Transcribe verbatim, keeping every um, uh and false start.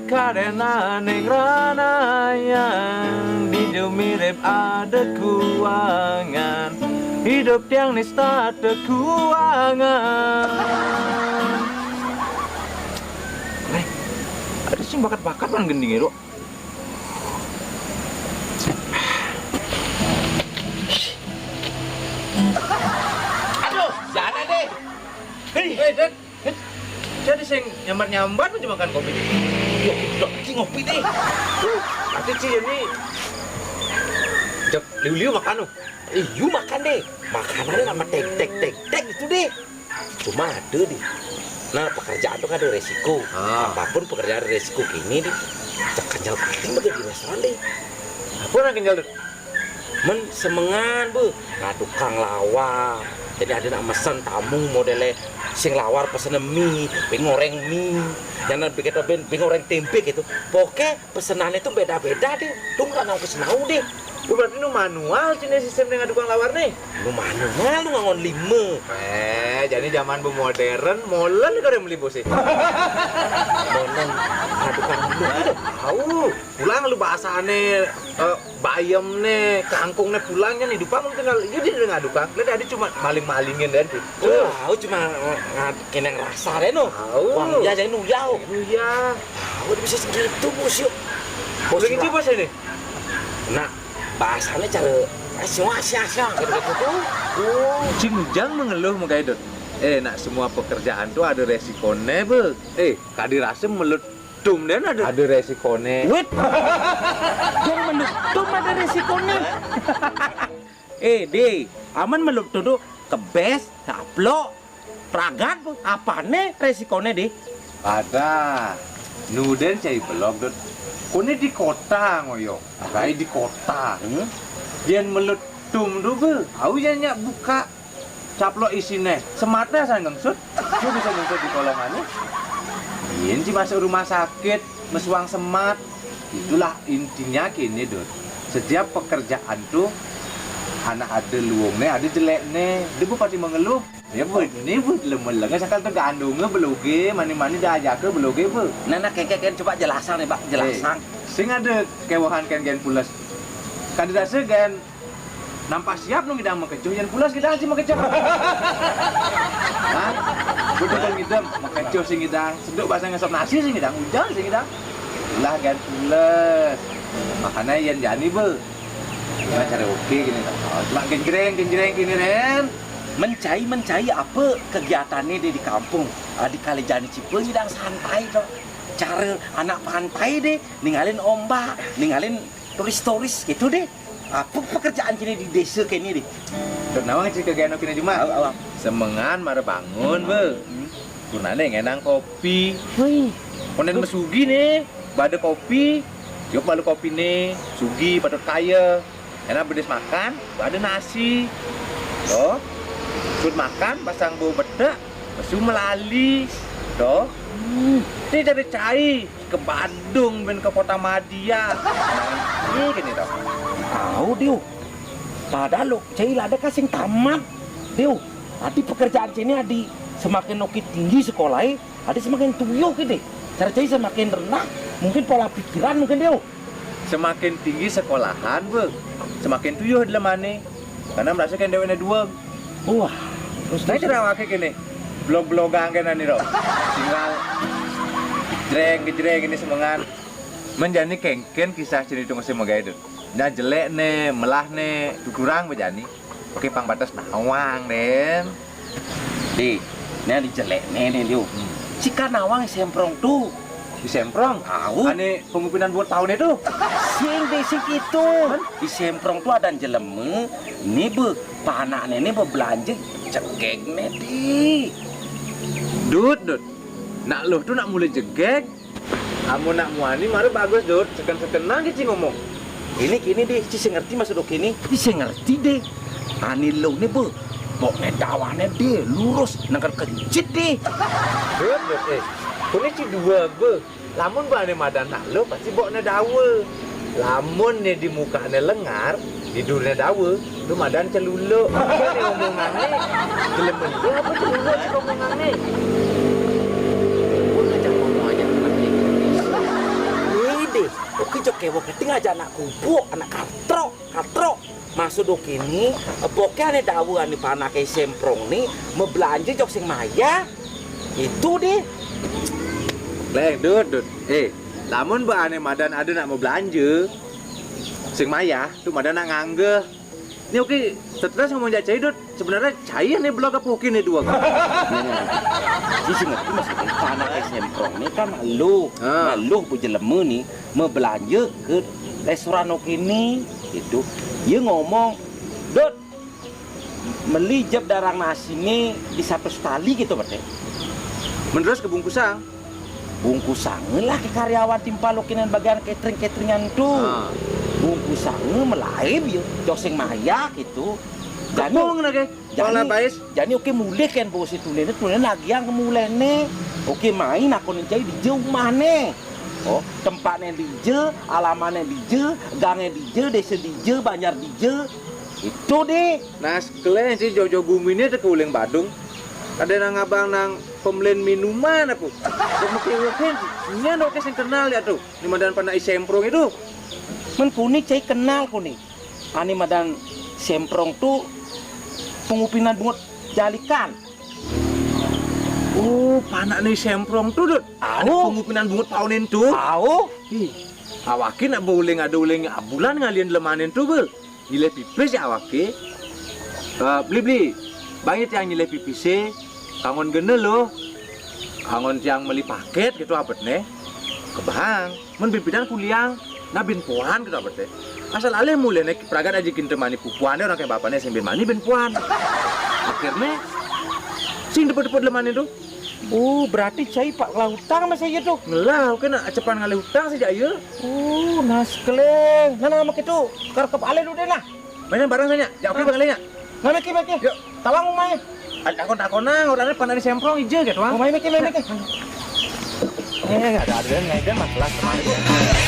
Karena ning ranayan, idup mirip ada kuangan. Idup tiang ni start kuangan. Eh, ada sing bakat-bakat kan gending itu. Aduh, jangan deh. Hei, eh, Dad. Jadi sing nyambat-nyambat aja makan kopi. Yo, udah, ci ngopi deh. Ati ci ini. Cek liu-liu makan tuh. Liu makan deh. Makanannya nama tek tek tek tek itu deh. Cuma ada deh. Nah, pekerjaan tuh kan ada resiko. Ah. Apapun pekerjaan ada resiko kini deh. Cek kenyal pating bagi di restoran deh. Apa orang kenyal tuh? Men semengan, bu, ngadukang lawar. Jadi ada nak mesen tamu modelnya sing lawar pesen mie, pengoreng mie. Yang nak bikin ben pengoreng tempe gitu. Pokoknya pesenannya tuh beda-beda deh. Tuh nggak nggak senau deh. Lu berarti nu manual sini sistem yang ngadukang lawar nih. Lu manual lu ngangon lima. Eh, jadi zaman bu modern, molen nih kalau beli bos sih. Molen ngadukang lu gitu. Tahu. Pulang lu bahasane, eh, bayem ne, kangkung ne pulang nya ni dupang mungkin kalau iya dia ngadukang. Lah tadi cuma maling-malingin dan tuh. Oh, aku cuma ng- ng- kena rasa deh no. Tahu. Uang dia aja nu yau. Iya. Tahu dia bisa segitu bos yuk. Bos Lagi ini. Bos ini. Nah, bahasanya cara asyik asyik asyik gitu gitu tuh. Oh. Cing Ujang mengeluh muka itu. Eh, nak semua pekerjaan tuh ada resikonya, be. Eh, kadi rasa melut tum dan ada. Ada resikonya. Wait. Dong melut tum ada resikonya. Eh, deh, aman melut tuh kebes, saplok, pragat, apane resikonya deh? Ada. Nuden cai belok dot. Kone di kota ngoyo. Kayak di kota. Hmm? Yen melut tum tuh be. Au yen nyak buka. Caplok isine, sematnya saya ngengsut. Dia bisa ngengsut di kolongannya. Yen sih masuk rumah sakit, mesuang semat. Itulah intinya kini, Dut. Setiap pekerjaan tuh anak ada luwungne, ada jelekne. Dia bu pati mengeluh. Ya bu, ini bu lemah-lemah sakal tergandungnya beloge, mani-mani dah aja ke beloge bu. Nah, nah, kengkeng coba jelasan nih, Pak, jelasan. Eh, sing ada kewahan ken gen pules. Kada dasa gen nampak siap nu ngidang makejoh, yen pulas ngidang aja makejoh. Hah? Betul ngidam, makejoh sing ngidang, seduk basah ngesop nasi sing ngidang, ujan sing ngidang. Lah gan pulas. Makanya yen jani be. Nah, cara oke gini tak. Oh, cuma genjreng genjreng gini Ren. Mencai mencai apa kegiatannya di, di kampung? Adi kali jani cipe ngidang santai to. Cara anak pantai deh, ninggalin ombak, ninggalin turis-turis gitu deh. Apa pekerjaan kini di desa kini deh? Terus nawang cerita gaya kini cuma. Awak, awak. Semengan mara bangun be. Hmm. Purnane ngenang kopi. Wih. Konen mesugi nih, bade kopi. Yuk balu kopi nih, sugi patut kaya. Enak bedes makan, bade nasi. Tuh. Sud makan, pasang bau bedak, mesu melali. Tuh. Hmm. Ini cari cai. Ke Badung ben ke kota madya. Nah, ini gini dong. Tahu diu. Padahal lo cai lada kasing tamat. Diu. Adi pekerjaan sini adi semakin oke tinggi sekolah, adi semakin tuyuh gitu. Cara cai semakin rendah, mungkin pola pikiran mungkin diu. Semakin tinggi sekolahan be, semakin tuyuh dalam ane. Karena merasa kan dewe dua. Wah, terus nah, cerita wakil gini. Blog-blogang kan nih dong. Tinggal jreng gejreng ini semengan. Menjani kengken kisah cerita masih megai itu. Nah jelek nih, melah nih, tuturang bejani. Oke, pang batas nawang den. Di, nih di jelek nih nih liu. Cika nawang semprong tuh. Di semprong. Tahu. Ane pengupinan buat tahun itu. Sing di sing itu. Di semprong tuh ada jeleme. Ini be panak ini be belanja jegeg nih di. Dut dut. Nak lu tuh nak mulai jegeg. Amun nak muani mara bagus dut. Seken-seken nang kici ngomong. Ini kini di, ci sing ngerti maksud oke ini. Ci sing ngerti deh. Ani lo nih be. Pokoknya dawane deh lurus nengker kejit deh. Dut dut eh. Kuni ci dua be. Lamun bane madan nak lo pasti bokne dawa. Lamun ne di mukane lengar, di durne dawa, lu madan celuluk. Apa ne omongane? Jelema lu apa celuluk sih omongane? Gua ngajak ngomong aja teman ini. Kéweh keting aja anak kubuk, anak katrok, katrok. Maksud oké né, éboké ané dawuh ané panaké Semprong né, mablanja jok sing mayah. Itu deh. Léng, Dut, Dut. Eh, lamun ba ané madan ada nak mablanja, sing mayah, tuh madan nak nganggeh. Né oké, setelah ngomong jak cai, Dut. Sebenarnya cai né belog apa oké né dua kan? Nah, si sing ngerti maksudnya, panaké Semprong né kan malu, ah, malu ba jelema né, mablanja ka restoran oké né, gitu. Ia ngomong, Dut, meli jep darang nasi né di satu setali gitu, bete. Menerus ke bungkusang. Bungkusangé lah ke karyawan timpal oké né bagian catering-cateringan tuh. Ah. Bungkusangé melaib ya, jok sing mayah gitu. Jani, tepung nah, ke. Jani, pola bais. Jani oké mulih kén bos itu né, tuné nagiang ke mulihné. Oké, mai nakonin cai dija umahné. Oh, tempatné dija, alamané dija, gangé dija, désa dija, banjar dija. Itu deh. Nah, sekalian sih jauh-jauh guminé téh ke uling Badung. Ada nang ngabang nang pembelian minuman apa? Jok maké wekin, nyén oké sing kenal ya tuh. Né madan panaké Semprong itu. Men kuné cai kenal kuné. Ané madan Semprong tuh pangupinan bungut jalikan. Oh, panaké Semprong tuh, Dut. Ané, au, pangupinan bungut paonin tuh. Au. Ih, awaké nak ba uling ada uling abulan ngalian lemanin tuh, Bel. Nyilih pipis ya awaké. Eh, beli-beli. Bang, ya tiang nyilih pipisé. Kanggon gena loh. Kanggon tiang meli paket gitu abet né. Kebang. Men bin pidan kuliang. Nah, bin puan gitu abet né. Asal alih mulih né pragat aja kinta mani pupuan deh orang kayak bapakné sing bin mani bin puan. Akhirnya sing depet-depet lemanin tuh. Oh, berarti cai pak ngelah hutang sama saya tuh. Ngelah, oké nak cepan ngalih hutang sejak iya. Oh, nah sekalian. Nah, nah, maké tuh. Karkep alih lu deh nah. Mainan bareng saja. Ya, oké, ah, bang alih ya. Nah, maké, maké. Yuk. Tawang umai. Takon-takon nang, orangnya panaké Semprong ija gitu, Bang. Umai maké, maké. Eh, ada ada nggak ada masalah kemarin.